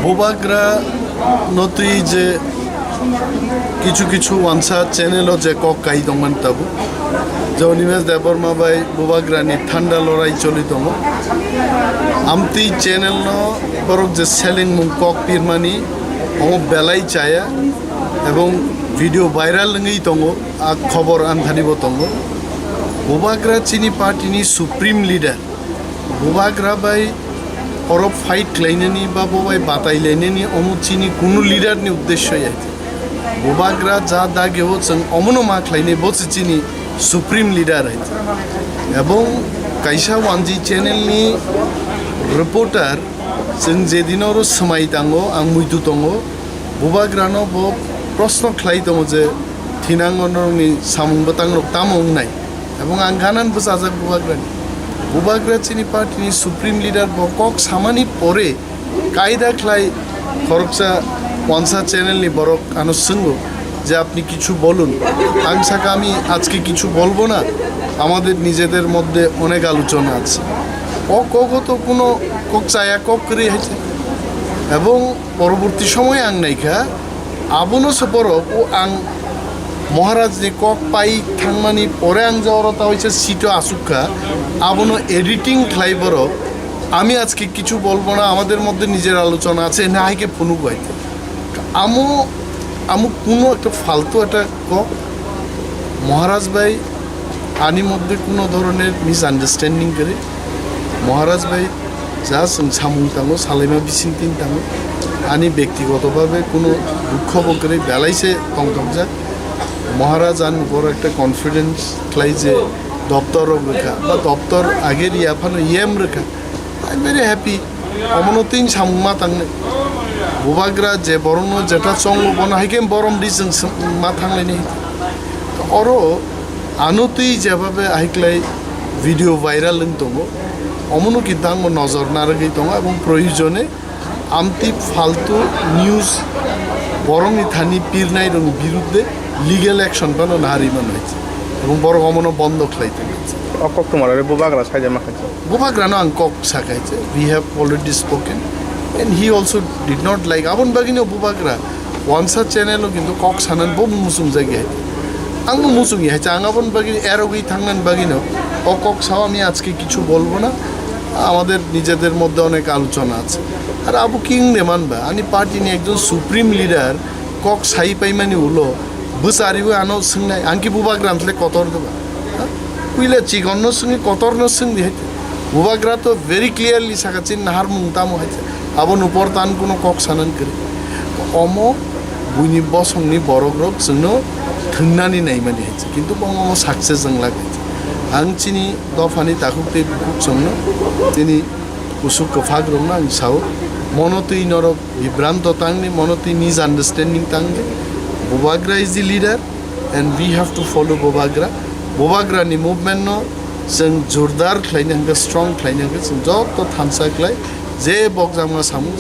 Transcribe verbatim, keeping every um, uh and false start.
Bubagra no twi je kichu kichu wansa channel o je kok kai tongmani tabuk, je Animesh Debbarma bai Bubagra ni thanda lorai choli tongo. Amtwi channel no borok je seleng mung kok pirmani omo belai chaya ebong video viral wngwi tongo, a khobor anthani bo tongo. Bubagra chini party ni supreme leader, Bubagra bai oro fight khlainani ba bo bai batai lainani omo chini kunu leader ni uddesho ya. Bubagra ja dage o chwng omono ma khlainai, bo se chini supreme leader hai. Ebong kaisa wanji channel ni reporter chwng jedin oro swmai tango, ang muitu tongo, Bubagra no bo proshno khlai tongo je thinango norokni samung bwtang rok tamo wngnai. Ebong ang ganan bwchajak Bubagrani. Bubagra chini party ni supreme leader bo kok samani pore kaida khlai khoroksa wansa channel ni borok ano swngo je, "Apni kichu bolun." Ang saka, "Ami ajke kichu bolbo na, amader nijeder moddhe onek alochona ache." O kogo to kuno kok chaya, kok kwrwi hai se. Ebong poroborti somoy ang naikha, abono se borok o ang Maharaj ni kok pai thangmani pore ang je oro ta hoise seat o asuk kha, abono editing khlai borok, "Ami ajke kichu bolbo na, amader moddhe nijer alochona ache," ene hai khe phunuk bai. Amo, amo kuno ekta faltu ekta kok. Maharaj bai ani moddhe kuno dhoroner misunderstanding kwrwi. Maharaj bai ja chwng samung tango, salaima bisingtwi tango. Ani bektigoto bhabe kuno dukho bo kwrwi, belai se tongthokjak. Maharaj ani boro ekta confidence khlai je doptor rok rwkha, ba doptor age riya phano yem rwkha. I'm very happy. Omono twi samung ma tangnai. Bubagra je borokno jeta chongo, bono hai khe borom di chwng sw-, ma thanglainai. Oro ano twi jeba be hai klai video viral wng tongo. Omono kintu ang bo nojor narwgwi tongo, ebong proyojone amtwi faltu news borokni thani pirnai rokni birudde legal action phano nari mano hai. Ebong borok omono bondo khlai tongo. O koktwma rok Bubagra saida ma khaisa. Bubagrano ang kok sakha hai se, "We have already spoken," and he also did not like. Aboni bagwino Bubagra wansa channel o kintu kok sanan bo muchungjagwi hai. Ang bo muchungwi hai se, ang aboni bagwi erogwi thangnani bagwino o kok sao, "Ami ajke kichu bolbo na, amader nijeder moddhe onek alochona ache." Ar abo ki wngde manba, ani party ni ekjon supreme leader kok sai paimani ulo bwchariwi ano swngnai, ang ki Bubagra antle kotor deba? Ha? Puila chikonno swngwi kotorno swngdi hai. Bubagra to very clearly saka, chini naharmung tamo hai. Abo nupor tan kuno kok sanan kwrwi. Omo buini bosongni borok rok chwngno thwngnani naimani hai. Kintu bo omo success wnglak hai. Ang chini dophani takhuk tei bukhuk chwngno chini kusuk kwphak rokno ang sao, mono twi norok bibranto tangni, mono twi misunderstanding tangni. Bubagra is the leader and we have to follow Bubagra. Bubagra ni movement no chwng jordar khlaina hwnkhe, strong khlaina hwnkhe chwng joto thansa khlai, je bokjakma samung